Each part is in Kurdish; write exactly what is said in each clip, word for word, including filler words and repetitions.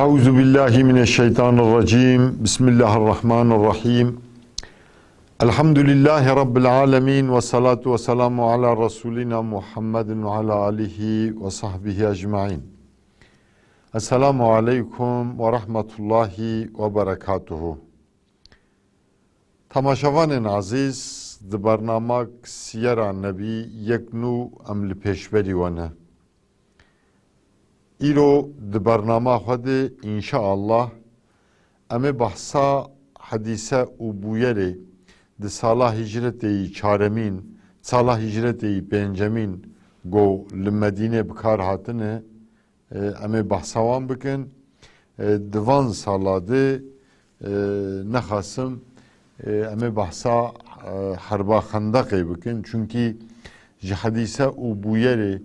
أعوذ بالله من الشيطان الرجيم. بسم الله الرحمن الرحيم. الحمد لله رب العالمين، والصلاة والسلام على رسولنا محمد وعلى آله وصحبه أجمعين. السلام عليكم ورحمة الله وبركاته. Temaşevanên ezîz, di bernamak Siyera Nebî yek nû em li pêşberî we ne. Îro di bernama xwe de, înşaallah, em ê behsa hedîse û bûyerê di sala hicretê yî çaremîn, sala hicretê yî pêncemîn ku li Medînê bi kar hatine, e, em ê behsa wan bikin. E, di van sala de, e, nexasim, e, em ê behsa, e, Herba Xendeqê bikin. Çunkî ji hedîse û bûyerê,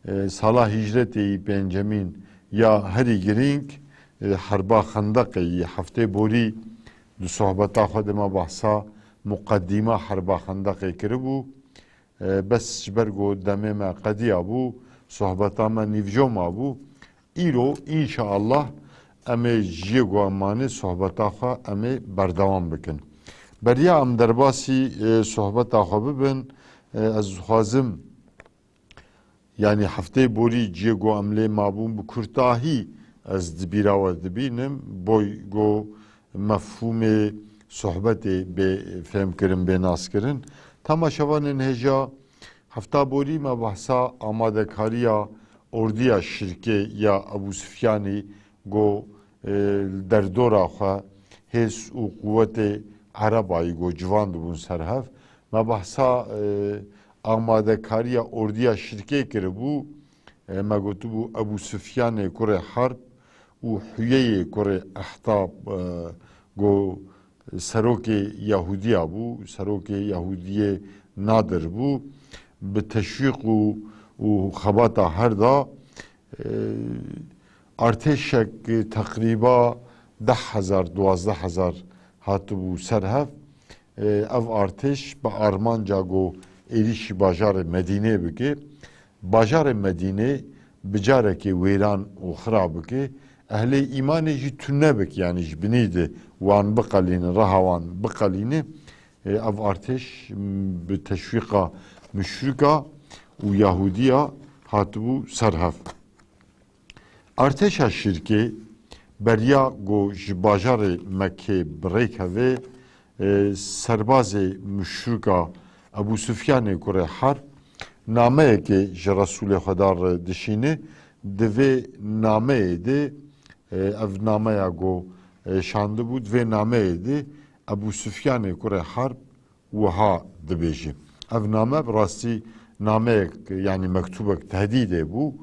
e, sala hicretê yî pêncemîn ya herî girîng, e, Herba Xendeqê yî. Heftê borî di sohbeta xwe de me behsa muqedîma Herba Xendeqê kiribû. E, bes ji ber ku demê me qediya bû, sohbeta me nîvco mabû. Îro, înşaallah, em ê ji yê ku em mane sohbeta xwe em ê berdewam bikin. Beriya em derbasî, e, sohbeta xwe bibin, e, ez dixwazim, yanî hefteyê borî ciyê ku em lê mabûn bi kurtahî ez di bîra we dibînim, boy ku mefhûmê sohbetê bê fêhmkirin, bê naskirin. Temaşevanên hêja, hefta borî me behsa amadekariya ordiya şirkê ya Ebû Sufyanî ku, e, li derdora xwe hêz û quwetê Erebayî ku ciwan dibûn ser hev. Me behsa, e, amadekariya ordiya şirkê kiribû. E, me gotibû Ebû Sufyanê kurê Harb û Huyeyê kurê Ehtab, e, ku serokê Yahudiya bû, serokê Yahudiyê Nadir bû, bi teşwîq û, û xebata her da, e, artêşek teqrîba deh hezar, duwazdeh hezar hatibû ser hev. E, ev artêş bi armanca ku êrîşî bajarê Medînê bike. Bajarê Medînê bi carekê wêran û xira bike, ehlê îmanê jî tune bike, yanî ji binî de wan biqelîne, reha wan biqelîne. E, ev artêş, m, bi teşwîqa muşrika û Yahudiya hatibû ser hev. Artêşa şirkê beriya ku ji bajarê Mekkê bi rê keve, e, serbazê muşrika Ebû Sufyanê kurê Harb nameyekê ji Resûlê Xweda re dişîne, di vê nameyê de, e, ev nameya ku, e, şandibû, di vê nameyê de Ebû Sufyanê kurê Harb wiha dibêje. Ev name bi rastî nameyek, yanî mektûbek tehdîdê bû,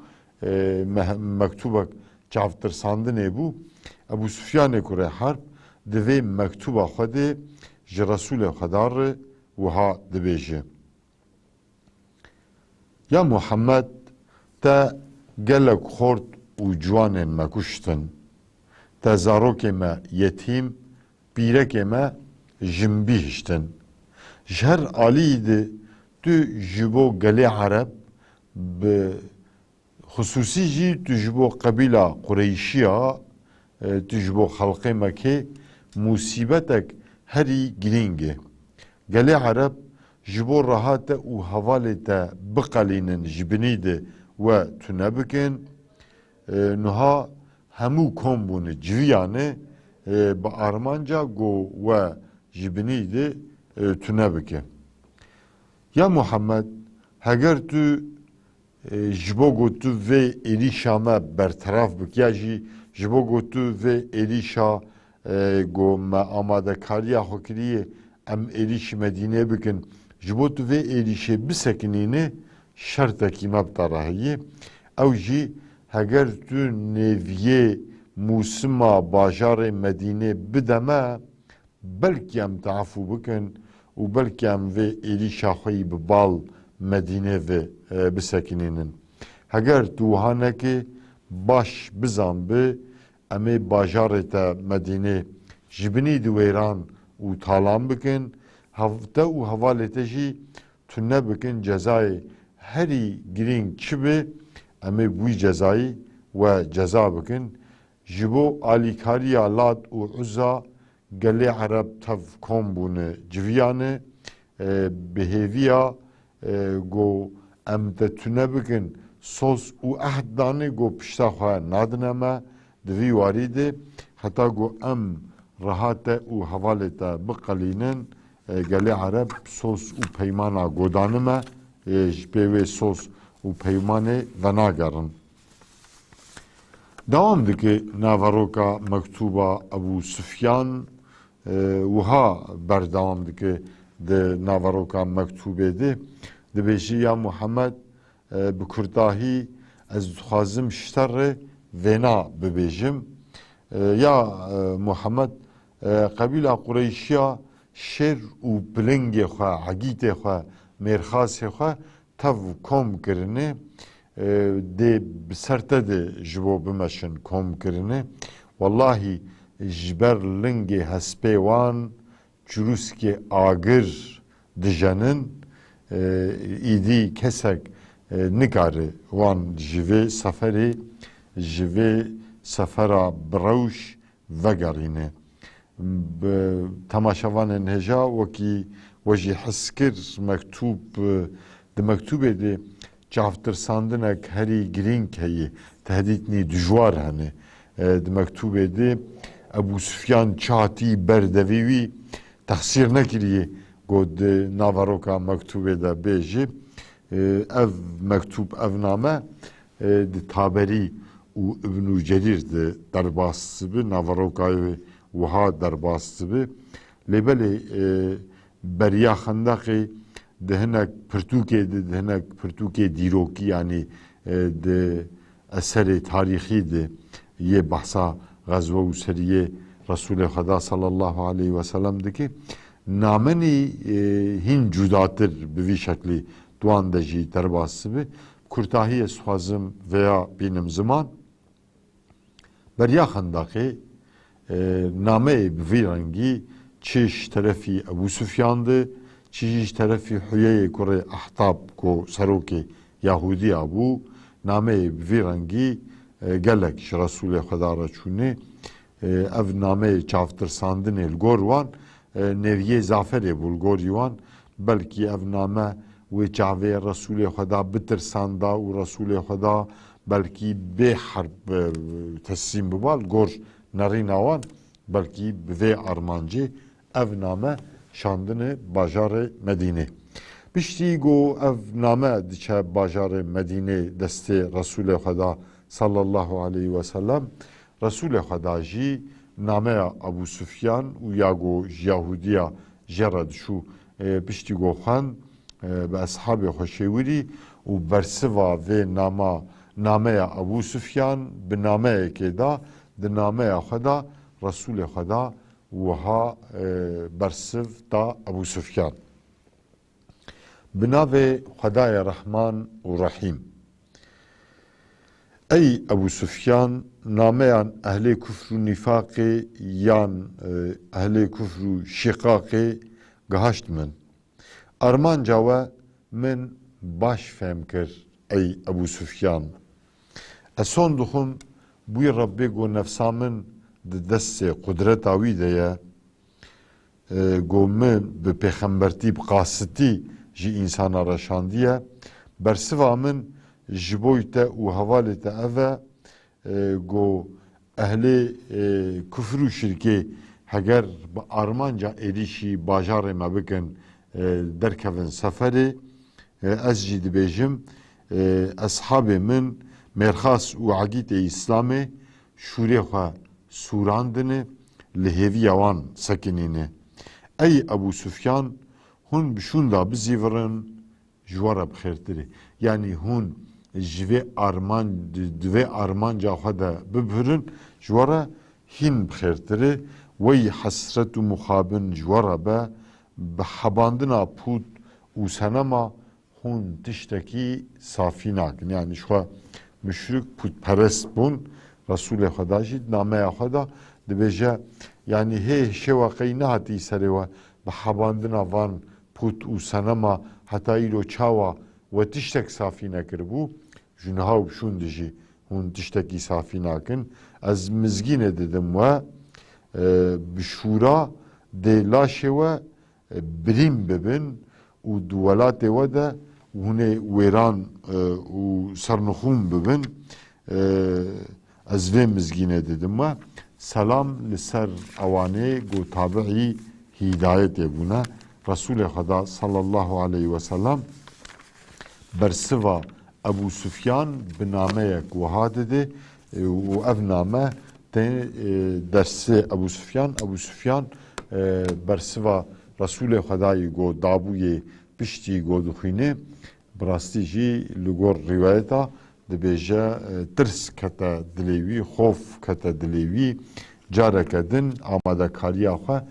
e, meh-, mektûbek çavtirsandinê bû. Ebû Sufyanê kurê Harb di vê mektûba xwe de ji Resûlê Xweda re wiha dibêje: Ya Muhammed, te gelek xort û ciwanên me kuştin. Te zarokê me yetîm, pîrekê me jinbî hiştin. Ji her alî de tu ji bo gelê Ereb, bi xisûsî jî tu ji bo qebîla Qureyşiya, e, tu ji bo xelqê Mekê musîbetek herî girîng e. Gelê Ereb ji bo reha te û hevalê te biqelînin, ji binî de we tune bikin. E, nuha hemû kom bûne, civiyane, e, bi armanca ku we ji binî de, e, tune bike. Ya Muhammed, heger tu, e, ji bo ku tu vê êrîşa me berteraf bike, ya jî ji bo ku tu vê êrîşa, e, ku me amadekariya xwe kiriye, em êrîşî Medînê bikin, ji bo tu vê êrîşê bisekinîne, şertekî me bi te re heye. Ew jî, heger tu nêviyê mûsima bajarê Medînê bide me, belkî em te efû bikin û belkî em vê êrîşa xwe yî bi bal Medînê ve, e, bisekinînin. Heger tu wiha neke, baş bizan bi, em ê bajarê te Medînê ji binî di wêran û talan bikin, hev-, te û hevalê te jî tune bikin, cezayê herî girîng çi be, em ê bi wî cezayî we ceza bikin. Ji bo alîkariya Lat û Uzza gelê Ereb tev kom bûne, civiyane, e, bi hêviya, e, ku em te tune bikin, soz û ehd dane ku pişta xwe nadine me, di vî warî de heta ku em reha te û hevalê te biqelînin, e, gelê Ereb soz û peymana ku dane me, e, ji pê wê soz û peymanê venagerin. Dewam dike naveroka mektûba Ebû Sufyan, e, wiha berdewam dike di naveroka mektûbê de, dibêje, ya Muhammed, e, bi kurtahî ez dixwazim ji te re vêna bibêjim. E, ya, e, Muhammed, e, qebîla Qureyşiya şêr û pilingê xwe, egîtê xwe, mêrxasê xwe tev kom kirine, e, dê bi ser te de ji bo bimeşin kom kirine. Wellahî ji ber lingê hespê wan çirûskê agir dijenin, e, îdî kesek, e, nikare wan ji vê seferê, ji vê sefera bi rewş vegerîne. Bi temaşevanên hêja wekî we jî hes kir, mektûb, e, di mektûbê de çavtirsandinek herî girîng heye, tehdîtnî dijwar hene. E, di mektûbê de Ebû Sufyan çi hatî ber devê wî texsîr nekiriye, ku di naveroka mektûbê de bêje. E, ev mektûb, ev name, e, di Taberî û Ibnû Cerîr de derbas dibe, naveroka wê wiha derbas dibe. Lê belê, e, beriya Xendeqê di hinek pirtûkê de, di hinek pirtûkê dîrokî, yanî, e, di eserê tarîxî de yê behsa xezwe û seriyê Resûlê Xweda sallallahu aleyhi ve sellem dike. Namenî, e, hîn cudatir bi vî şeklî di wan de jî derbas dibe. Kurtahî ez dixwazim vêya bînim ziman. Beriya Xendaqê, e, nameyê bi vî rengî çi ji terefî Ebû Sufyan de, çi jî ji terefî Huyeyê kurê Ehtab ku serokê Yahudiya bû, nameyê bi vî rengî, e, gelek ji Resûlê Xweda re çûne. E, ev nameyê çavtirsandinê li gor wan, e, nêviyê zaferê bû li gorî wan. Belkî ev name wê çavê Resûlê Xweda bitirsanda û Resûlê Xweda belkî bê herb, e, teslîm biba li gor nerîna wan, belkî bi vê armancê ev name şandine bajarê Medînê. Piştî ku ev name diçe bajarê Medînê destê Resûlê Xweda sallallahu aleyhi ve sellem, Resûlê Xweda jî nameya Ebû Sufyan û ya ku ji Yahudiya jê re diçû, e, piştî ku xwend, e, bi eshabê xwe şêwirî û bersiva vê nama, nameya Ebû Sufyan bi nameyekê da, di nameya xwe de Resûlê Xweda wiha, e, bersiv da Ebû Sufyan. Bi navê Xwedayê Rehman û Rehîm. Ey Ebû Sufyan, nameyan ehlê kufr û nîfaqê yan, e, ehlê kufr û şîqaqê gihaşt min. Armanca we min baş fêm kir, ey Ebû Sufyan. Ez son dixwim, bûyî Rebbê ku nefsa min di destê qudreta wî de ye, e, ku min bi pêxembertî bi qasitî ji însana re şandiye. Bersiva min ji bo te û hevalê te ev e, e, ku ehlê, e, kufr û şirkê heger bi armanca êrîşî bajarê me bikin, e, derkevin seferê, e, ez jî dibêjim, e, eshabê min mêrxas û egîtê Îslamê şûrê xwe sûrandine, li hêviya wan sekinîne. Ey Ebû Sufyan, hûn bi şûnda bizîvirin, ji we re bi xêrtir e. Yanî hûn ji vê arman-, di, di vê armanca xwe de bibhirin, ji we re hîn bi xêrtir e. Wey hesret û mixabin ji we re be, bi hebandina pût û senema hûn tiştekî safî nakin. Yanî ji xwe muşrik, pûtperest bûn. Resûlê Xweda jî di nameya xwe de dibêje, yanî hê şêwa qey nehatî serê we, bi hebandina van pût û senema heta îro çawa we tiştek safî nekiribû, ji niha û bi şûn de jî hûn tiştekî safî nakin. Ez mizgînê didim we, e, bi şûra dê laşê we, e, birîn bibin û di welatê we de hûnê wêran, e, û sernixûn bibin. E, ez vê mizgînê didim we. Selam li ser ewanê ku tabi'î hîdayetê bûne. Resûlê Xweda sallallahu aleyhi ve sellem bersiva Ebû Sufyan bi nameyek wiha dide, e, û ev name tê, e, dersê Ebû Sufyan. Ebû Sufyan, e, bersiva Resûlê Xwedayî go dabûyê piştî go dixwîne, bi rastî jî li gor rîwayeta dibêje, e, tirs kete dilê wî, xof kete dilê wî. Careke din amadekariya xwe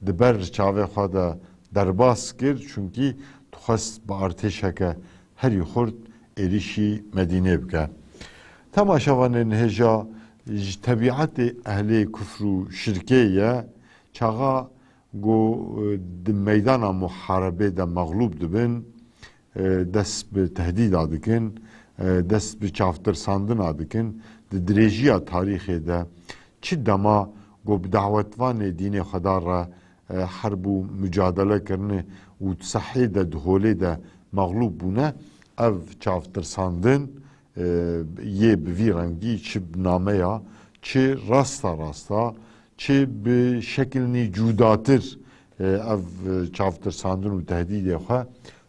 di ber çavê xwe de derbas kir, çunkî dixwest bi artêşeke herî xurt êrîşî Medînê bike. Temaşevanên hêja, ji tebîetê ehlê kufr û şirkê ye, çaxa ku, e, di meydana muharebê de mexlûb dibin, e, dest bi tehdîda dikin, e, dest bi çavtirsandina dikin. Di dirêjiya tarîxê de çi dema ku bi dawetvanê dînê Xweda re, e, herb û mucadele kirine û di sehê de, di holê de mexlûb bûne, ev çavtirsandin, e, yê bi vî rengî, çi bi nameya, çi rasta rasta, çi bi şekilnî cudatir, e, ev, e, çavtirsandin û tehdîdê xwe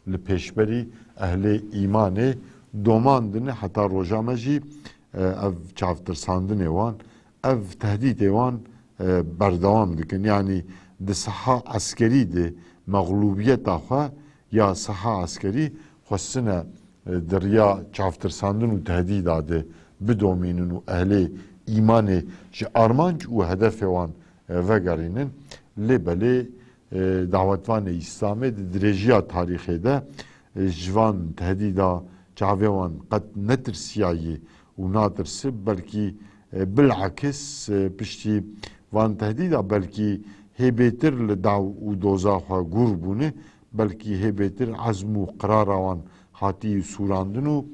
li pêşberî ehlê îmanê domandine heta roja me jî, e, ev çavtirsandinê wan, ev tehdîdê wan, e, berdewam dikin. Yanî di siha eskerî de mexlûbiyeta xwe ya siha eskerî xwestine, e, di riya çavtirsandin û tehdîda de bidomînin û ehlê îmanê ji armanc û hedefê wan, e, vegerînin. Lê belê, e, dawetvanê Îslamê di dirêjiya tarîxê de, e, ji van tehdîda çavê wan qet netirsiyaye û natirse, belkî, e, bilakis, e, piştî van tehdîda belkî hê bêtir li daw û doza xwe gûr bûne, belkî hê bêtir ezm û qirara wan hatî sûrandin û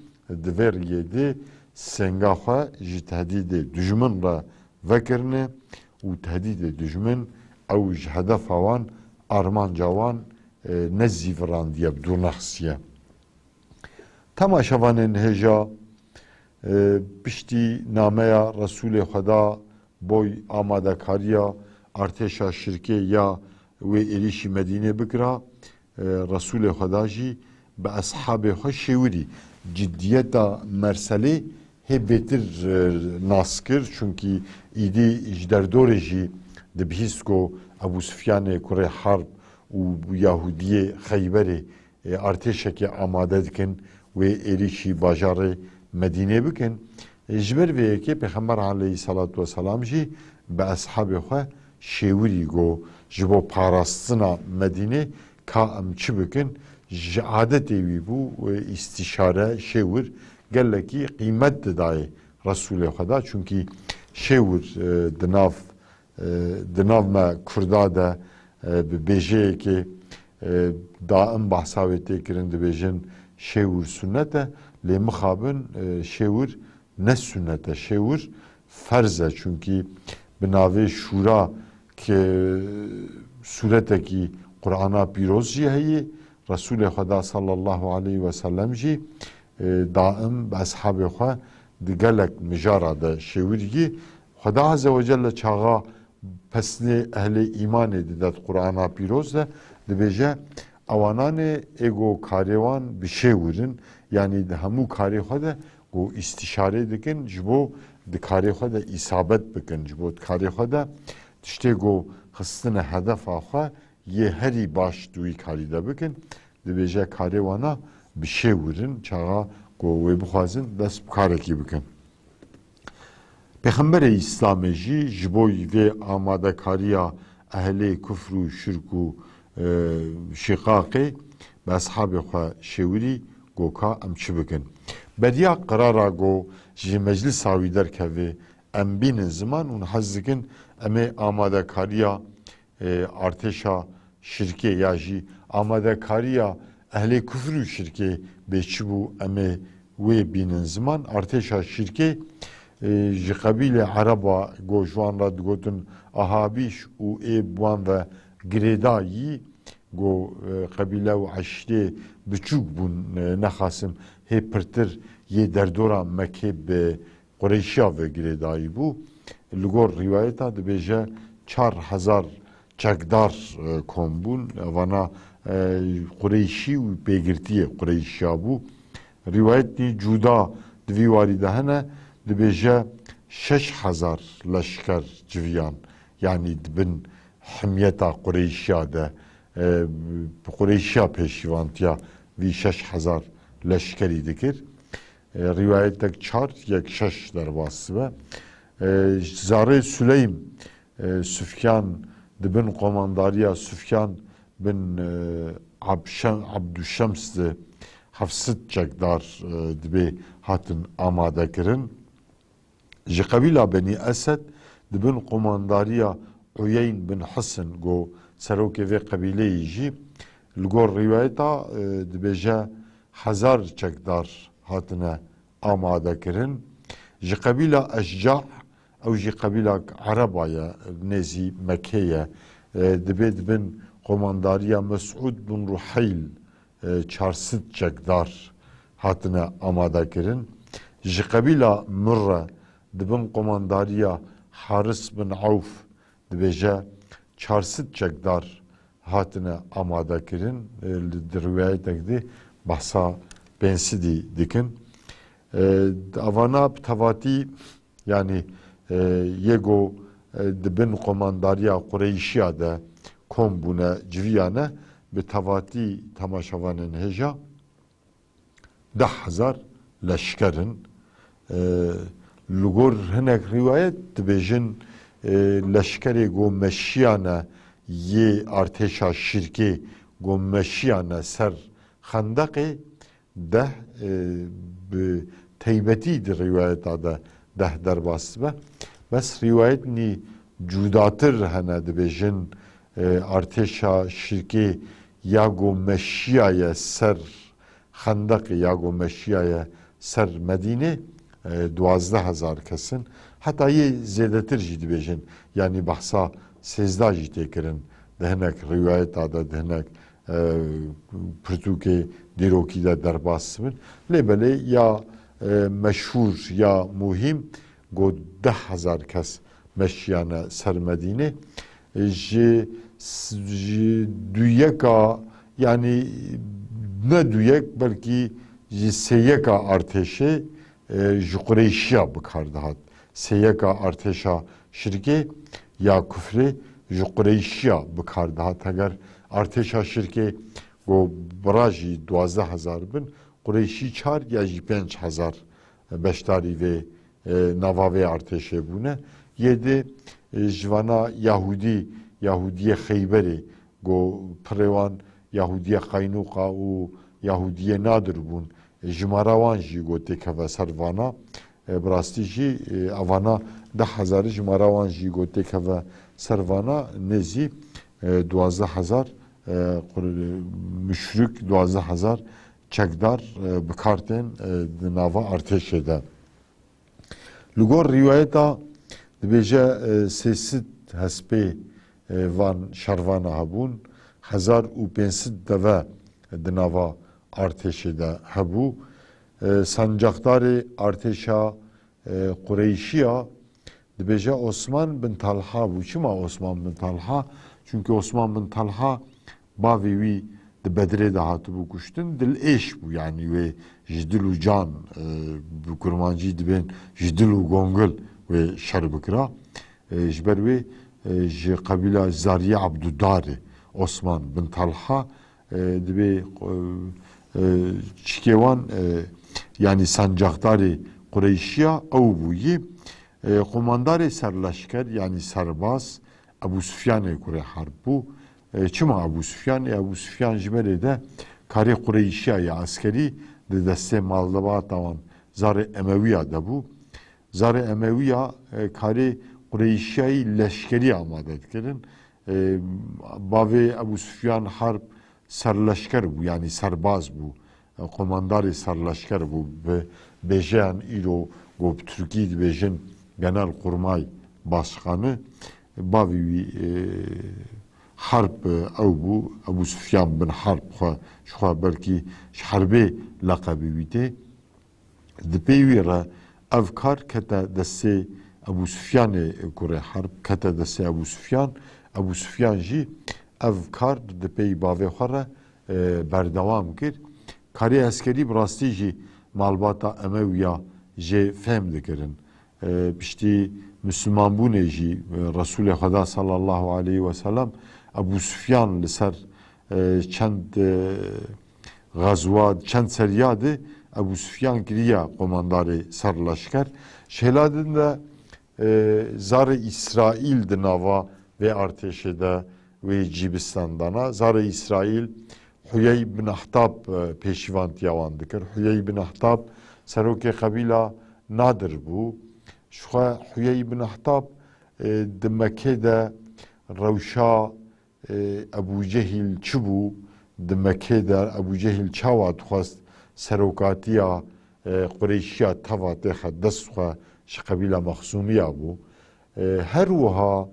di vê riyê de senga xwe ji tehdîdê dijmin re vekirine û tehdîdê dijmin ew ji hedefa wan, armanca wan, e, nezîvirandiye, bi dûr nexistiye. Temaşevanên hêja, e, piştî nameya Resûlê Xweda boy amadekariya artêşa şirkê ya wê êrîşî Medînê bikira, e, Resûlê Xweda jî bi eshabê xwe şêwirî. Ciddiyeta merselê hê bêtir, e, nas kir, çunkî îdî ji derdorê jî dibihîst ku Ebû Sufyanê kurê Harb û Yahûdiyê Xeyberê, e, artêşekê amade dikin wê êrîşî bajarê Medînê bikin. E, ji ber vê yekê Pêxember aleyhisselatu vesselam jî bi eshabê xwe şêwirî got, ji bo parastina Medînê ka em çi bikin? Ji adetê wî bû, e, îstîşare, şêwir gelekî qîmet didayê Resûlê Xweda. Çunkî şêwir, e, di nav, e, di nav me Kurda de, e, bi bêjeyekê, e, daim behsa wê tê kirin, dibêjin şêwir sunnet e, lê mixabin, e, şêwir ne sunnet e, şêwir ferz e, çunkî bi navê şûra ki sûretekî Qur'ana Pîroz jî heye, Resûlê Xweda sallallahu aleyhi ve sellem jî, e, daim bi eshabê xwe di gelek mijara de şêwirî. Xweda Azze ve Celle çaxa pesnê ehlê îmanê dide di Qur'ana Pîroz de, dibêje, ewananê ê go karê wan bi şêwir in, yanî di hemû karê xwe de go îstîşarê dikin, ji bo di karê xwe de îsabet bikin, ji bo di karê xwe de tiştê go xistine hedefa xwe yê herî baş di wî karî de bikin. Dibêje karê wana bi şêwir in, çaxa ku wê bixwazin dest bi karekî bikin. Pêxemberê Îslamê jî ji bo vê amadekariya ehlê kufr û şirk û, e, şîqaqê bi eshabê xwe şêwirî, got ka em çi bikin. Beriya qirara ku ji meclisa wî derkeve, em bînin ziman û hez dikin em ê amadekariya e, artêşa şirkê ya jî amadekariya ehlê kufr û şirkê bê çi bû, em ê wê bînin ziman. Artêşa şirkê E, ji qebîlê Ereba go ji wan re digotin Ahabîş û ê bi wan ve girêdayî, go, e, qebîle û eşîrê biçûk bûn, e, nexasim hê pirtir yê derdora Mekê bi Qureyşiya ve girêdayî bû. Li gor rîwayeta dibêje çar hezar çekdar, e, kom bûn. Evana, e, Qureyşî û pêgirtiyê Qureyşiya bû. Rîwayetî cuda di vî warî de hene, dibêje şeş hezar leşker civiyan, yanî di bin himyeta Qureyşiya de, e, Qureyşiya pêşîvantiya vî şeş hezar leşkerî dikir. E, rîwayetek çar, yek şeş derbas dibe. E, Zarê Suleym, e, Sufyan, di bin komandariya Sufyan bin, e, Abşem-, Abduşems de heft sed çekdar, e, dibê hatin amade kirin. Ji qebîla Benî Esed di bin komandariya Uyeyn bin Hisin, go serokê vê qebîleyê jî, li gor rîwayeta, e, dibêje hezar çekdar hatine amade kirin. Ji qebîla Eşca, ew jî qebîlak Ereba ye, nêzî Mekê ye. E, dibê di bin komandariya Mesûd bin Ruheyl, e, çar sed çekdar hatine amade kirin. Ji qebîla Murre di bin komandariya Haris bin Ewf dibêje çar sed çekdar hatine amade kirin. E, li, di riwayetek de behsa pênc sedî dikin. E, Evana bi tevatî, yanî, e, yê go, e, di bin komandariya Qureyşiya de kom bûne, civiyane, bi tevatî temaşevanên hêja deh hezar leşker in. E, li gor hinek rîwayet dibêjin, e, leşkerê go meşiyane yê artêşa Şîrkê go meşiyane ser Xendeqê, deh, e, bi teybetî di rîwayeta de deh derbas dibe. Bes rîwayetnî cudatir hene, dibêjin, e, artêşa Şîrkê ya go meşiyaye ser Xendeqê ya go meşiyaye ser Medînê, e, duwazdeh hezar kes in. Heta yê zêdetir jî dibêjin. Yanî behsa sêzdeh jî tê kirin. Di hinek rîwayeta de, di hinek, e, pirtûkê dîrokî de derbas dibin. Lê belê ya, e, meşhûr ya muhîm go deh hezar kes meşiyane ser Medînê. Ji, ji duyeka, yanî ne duyek, belkî ji sêyeka artêşê, e, ji Qureyşiya bi kar dihat. Sêyeka artêşa Şirkê ya kufrê ji Qureyşiya bi kar dihat. Heger artêşa Şirkê go bira jî duwazdeh hezar bin, Qureyşî çar ya jî pênc hezar beşdarî vê, e, nava vê artêşê bûne. Yê di, e, ji vana Yahûdî, Yahûdiyê Xeyberê, go pirê wan Yahûdiyê Qaynuqa û Yahûdiyê Nadir bûn. E, jimara wan jî go têkeve ser vana. E, bi rastî jî, e, evana deh hezar jimara wan jî go têkeve ser vana, nêzî, e, duwazdeh hezar, e, qur-, muşrik, duwazdeh hezar çekdar, e, bi kar tên, e, di nava artêşê de. Li gor rîwayeta dibêje, e, sê sed hespê, e, van şervana hebûn, hezar û pênc sed deve di nava artêşê de hebû. E, sancaqdarê artêşa, e, Qureyşiya dibêje Osman bin Talha bû. Çima Osman bin Talha? Çunke Osman bin Talha bavê wî di Bedrê de hatibû kuştin, dilêş bû, yanî wê ji dil û can, e, bi kurmancî dibên ji dil û gongil wê şer bikira. E, ji ber wê, e, ji qebîla Zariyê Ebdudar e Osman bin Talha, e, dibê, e, e, çikê wan, e, yanî sancaqdarê Qureyşiya ew bûyî. E, qomandarê serleşker, yanî serbaz, Ebû Sufyanê kurê herb bû. E, çima Ebû Sufyan? E, Ebû Sufyan ji berê de karê Qureyşiya ya eskerî di destê malbata wan Zarê Emewiya de bû. Zarê Emewiya, e, karê Qureyşiyayî leşkerî amade dikirin. E, bavê Ebû Sufyan Harb serleşker bû, yanî serbaz bû. qomandarê serleşker bû, bi bêjeyan îro ku bi tirkî dibêjin Genelkurmay Başkanı, bavê wî, e, Harb, e, ew bû, Ebu Sufyan bin Harb xwe, ji xwe belkî ji Herbê leqebê wî tê. Di pey wî re ev kar kete destê Ebu Sufyanê, kurê Harb, kete destê Ebu Sufyan. Ebu Sufyan jî ev kar di pey bavê xwe re, e, berdewam kir. Karê eskerî bi rastî jî malbata Emewiya jê fehm dikirin. E, piştî Mislimanbûnê jî, e, Resûlê Xweda sallallahu aleyhi ve sellem Ebu Sufyan li ser, e, çend, e, xezwa, çend seriya de Ebu Sufyan kiriye qomandarê serleşker. Ji hêla din de, e, zarê Îsraîl di nava vê artêşê de wê cî bi stendana. Zarê Îsraîl Huyey bin Ahtab, e, pêşîvantiya wan dikir. Huyey bin Ahtab serokê qebîla Nadir bû. Ji xwe Huyey bin Ahtab, e, di Mekê de rewşa, e, Ebû Cehîl çi bû? Di Mekê de Ebû Cehîl çawa dixwest serokatiya, e, Qureyşiya teva têxe dest xwe ji qebîla Mexzûmiya bû? E, her wiha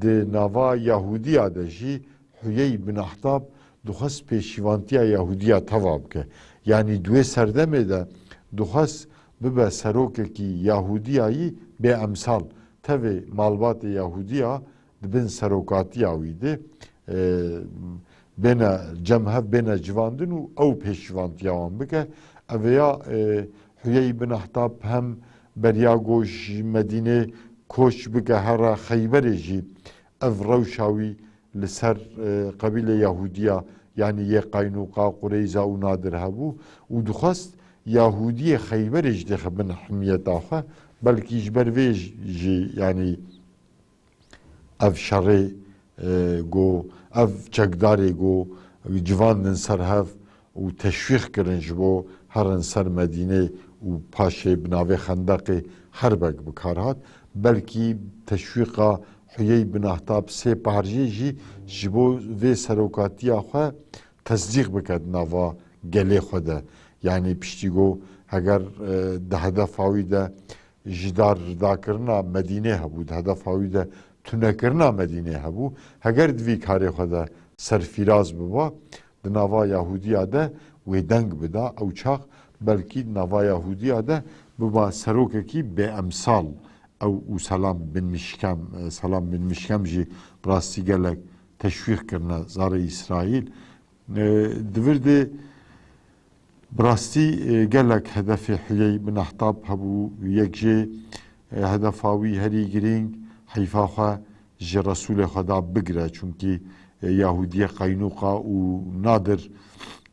di nava Yahûdiya de jî Huyey bin Ahtab dixwest pêşîvantiya Yahûdiya teva bike. Yanî di wê serdemê de dixwest bibe serokekî Yahûdiyayî bê emsal. Tevê malbatê Yahûdiya di bin serokatiya wî de, e, bêne cem hev, bêne civandin û ew pêşîvantiya wan bike. Ev ya, e, Huyey bin Ahtab hem beriya ku ji Medînê koç bike here Xeyberê jî ev rewşa wî li ser, e, qebîlê Yahûdiya, yanî yê Qaynuqa, Qureyza û Nadir hebû û dixwest Yahûdiyê Xeyberê jî têxe bin himiyeta xwe. Belkî ji ber vê jî, yanî ev şerê, e, ku ev çekdarê ku civandin ser hev û teşwîq kirin ji bo herin ser Medînê û paşê bi navê Xendeqê herbek bi kar hat. Belkî teşwîqa Huyey bin Ahtab sê parjê jî ji bo vê serokatiya xwe tesdîq bike di nava gelê xwe de. Yanî piştî ku heger, e, di hedefa wî de ji dar ridakirina Medînê hebû, di hedefa wî de tunekirina Medînê hebû. Heger di vî karê xwe de serfîraz biba, di nava Yahûdiya de wê deng bida, ew çax belkî di nava Yahûdiya de biba serokekî bêemsal. Ew û Selam bin Mişkem, e, Selam bin Mişkem jî bi rastî gelek teşwîq kirine zarê Îsraîl. E, di vir de bi rastî, e, gelek hedefê Huyey bin Ahtab hebû. Yek jê, e, hedefa wî herî girîng heyfa xwe ji Resûlê Xweda bigire. Çunkî, e, Yahûdiyê Qaynuqa û Nadir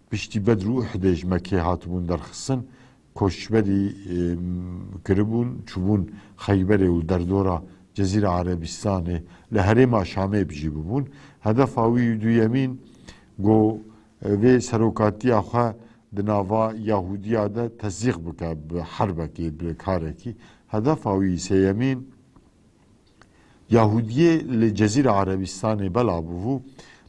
piştî Bedr û Uhudê ji Mekê hatibûn derxistin. Koçberî, e, kiribûn, çûbûn Xeyberê û derdora Cezîra Erebistanê, li herêma Şamê jî bûbûn. Hedefa wî duyemîn, ku, e, vê serokatiya xwe di nava Yahûdiya de tesdîq bike bi herbekê, bi karekî. Hedefa wî sêyemîn, Yahûdiyê li Cezîra Erebistanê bela bûbû.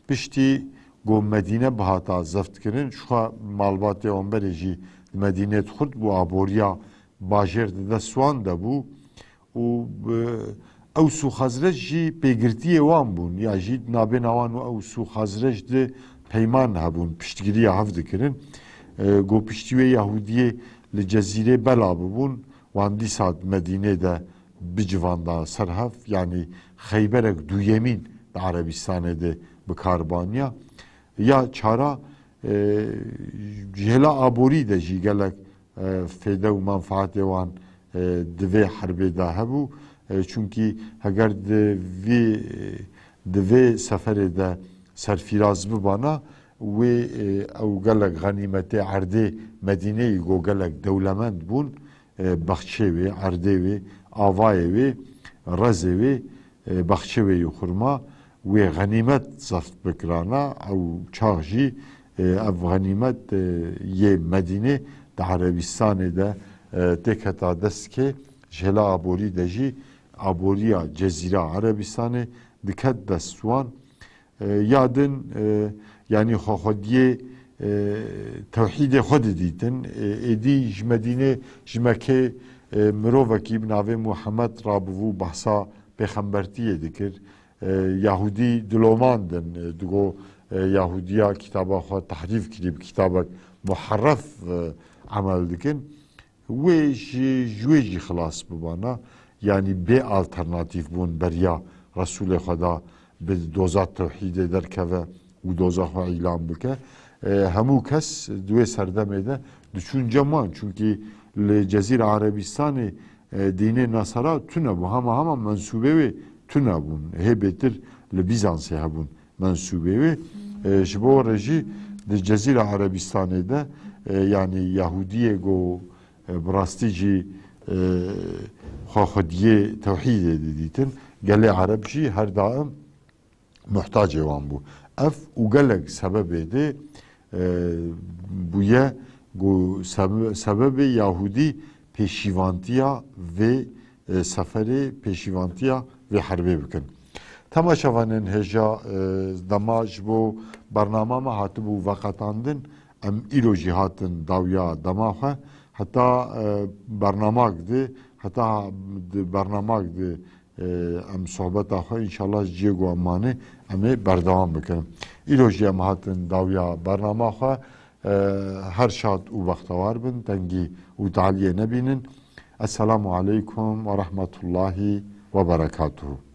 Piştî ku Medîne bihata zeftkirin, ji xwe malbatê wan berê jî di Medînê dixurt bû, aboriya bajêr di dest wan de bû û, e, Ews û Xezrec jî pêgirtiyê wan bûn, ya jî di nabêna wan û Ews û Xezrec de peyman hebûn, piştgiriya hev dikirin. E, ku piştî wê Yahûdiyê li Cezîrê bela bibûn, wan dîsa di Medînê de bicivanda ser hev, yanî Xeyberek duyemîn di Erebistanê de bi kar baniya. Ya çara, e, ji hêla aborî de jî gelek, e, fêde û menfaetê wan, e, di vê herbê de hebû. E, çunkî heger di vî, di vê seferê de serfîraz bibana, wê, e, ew gelek xenîmetê erdê Medîneyê ku gelek dewlemend bûn, e, baxçê wê, erdê wê, avayê wê, rezê wê, e, baxçê wê yê xurma, wê xenîmet zeft bikirana, ew çax jî, e, ev xenîmet, e, yê Medînê di Erebistanê de, e, têketa dest kê, ji hêla aborî de jî aboriya Cezîra Erebistanê diket dest wan. E, ya din, e, yanî xwexwediyê, e, tewhîdê xwe didîtin. E, êdî ji Medînê, ji Mekkê, e, mirovekî bi navê Muhammed rabûbû, behsa pêxembertiyê dikir. E, Yahûdî dilomandin, e, digo, e, Yahûdiya kitaba xwe tehrîf kirî, bi kitabek muherref, e, emel dikin. Wê ji, ji wê jî xilas bibana, yanî bê alternatîf bûn beriya Resûlê Xweda bi doza tewhîdê derkeve û doza xwe îlan bike. E, hemû kes di wê serdemê de diçûn cem wan, çunkî li Cezîra Erebistanê, e, dînê Nasara tune bû, hema hema mensûbê wê tune bûn, hê bêtir li Bîzansê hebûn mensûbê wê. E, ji bo re jî di Cezîra Erebistanê de, e, yanî Yahûdiyê ku, e, bi rastî jî, e, xwe xwediyê tewhîdê didîtin, gelê Ereb jî her daim muhtacê wan bû. Ev û gelek sebebê dê, e, bûye ku sebe-, sebebê Yahûdî pêşîvantiya vê, e, seferê, pêşîvantiya vê herbê bikin. Temaşevanên hêja, e, dema ji bo bernama me hatibû veqetandin, em îro jî hatin dawiya dema xwe. Heta, e, bernamak di, heta di bernamak di, e, em sohbeta xwe înşallah ji cihê ku em manê, em ê berdewam bikin. Îro jî em hatin dawiya bernama xwe. E, her şad û bextewar bin, tengî û taliyê nebînin. Esselamu aleykum ve rahmetullahi ve berekatuhu.